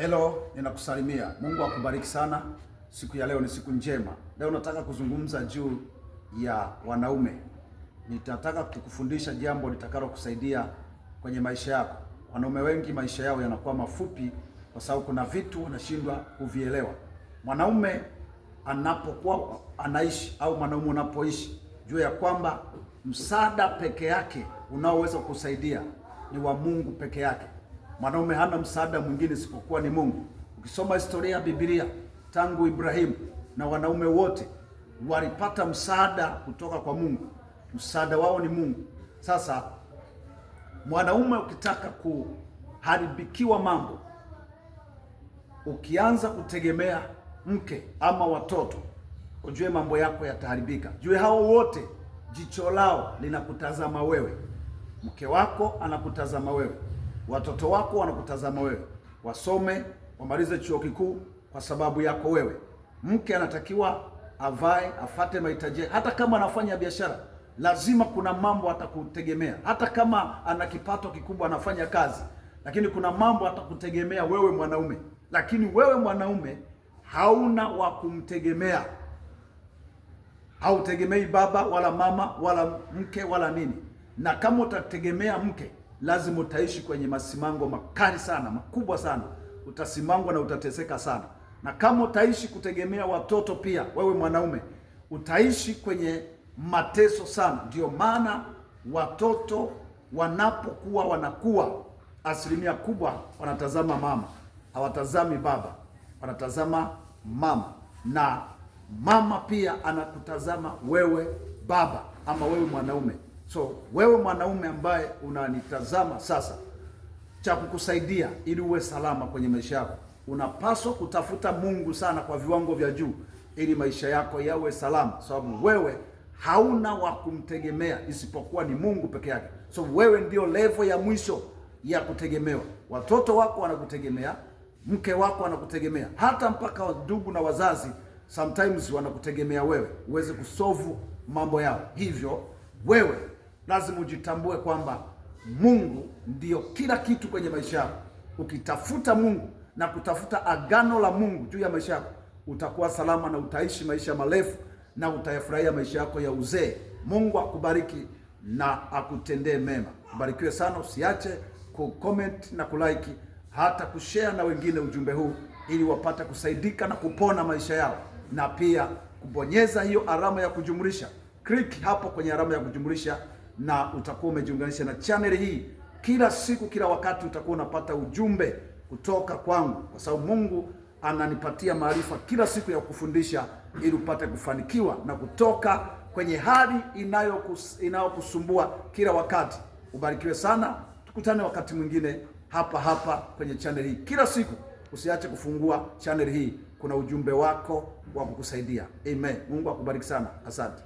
Hello, ninakusalimia. Mungu akubariki sana. Siku ya leo ni siku njema. Leo nataka kuzungumza juu ya wanaume. Nitataka kukufundisha jambo litakalokusaidia kwenye maisha yako. Wanaume wengi maisha yao yanakuwa mafupi kwa sababu kuna vitu wanashindwa kuvielewa. Mwanaume anapokuwa anaishi au mwanaume unapoishi, juu ya kwamba msaada peke yake unaoweza kukusaidia ni wa Mungu peke yake. Mwanaume hana msaada mwingine isipokuwa ni Mungu. Ukisoma historia ya Biblia, tangu Ibrahimu na wanaume wote walipata msaada kutoka kwa Mungu. Msaada wao ni Mungu. Sasa mwanaume ukitaka kuharibikiwa mambo, ukianza kutegemea mke ama watoto, ujue mambo yako yataharibika. Jue hao wote jicho lao linakutazama wewe, mke wako anakutazama wewe, watoto wako wanakutazama wewe, wasome wamalize chuo kikuu kwa sababu yako wewe. Mke anatakiwa avae, afate mahitaji, hata kama anafanya biashara lazima kuna mambo atakutegemea. Hata kama ana kipato kikubwa, anafanya kazi, lakini kuna mambo atakutegemea wewe mwanaume. Lakini wewe mwanaume hauna wa kumtegemea, hautegemei baba wala mama wala mke wala nini. Na kama utategemea mke, lazima utaishi kwenye masimango makali sana, makubwa sana, utasimangwa na utateseka sana. Na kama utaishi kutegemea watoto pia, wewe mwanaume utaishi kwenye mateso sana. Ndiyo maana watoto wanapokuwa wanakuwa, asilimia kubwa wanatazama mama, hawatazami baba, wanatazama mama, na mama pia anakutazama wewe baba, ama wewe mwanaume. So wewe mwanaume ambaye unanitazama sasa, cha kukusaidia ili uwe salama kwenye maisha yako, unapaswa kutafuta Mungu sana kwa viwango vya juu, ili maisha yako yawe salama, sababu wewe hauna wa kumtegemea isipokuwa ni Mungu peke yake. So wewe ndio level ya mwisho ya kutegemewa. Watoto wako wanakutegemea, mke wako anakutegemea, hata mpaka ndugu na wazazi sometimes wanakutegemea wewe uweze kusovu mambo yao. Hivyo wewe lazima ujitambue kwamba Mungu ndiyo kila kitu kwenye maisha yako. Ukitafuta Mungu na kutafuta agano la Mungu juu ya maisha yako, utakuwa salama na utaishi maisha marefu na utayafurahia maisha yako ya uzee. Mungu akubariki na akutendee mema. Ubarikiwe sana, usiache kucomment na kulike, hata kushare na wengine ujumbe huu ili wapate kusaidika na kupona maisha yao, na pia kubonyeza hiyo alama ya kujumlisha. Click hapo kwenye alama ya kujumlisha na utakuwa umejiunganisha na channel hii. Kila siku, kila wakati utakuwa unapata ujumbe kutoka kwangu, kwa sababu Mungu ananipatia maarifa kila siku ya kufundisha ili upate kufanikiwa na kutoka kwenye hali inayokusumbua kila wakati. Ubarikiwe sana, tukutane wakati mwingine hapa hapa kwenye channel hii kila siku. Usiache kufungua channel hii, kuna ujumbe wako wa kukusaidia. Amen. Mungu akubariki sana, asante.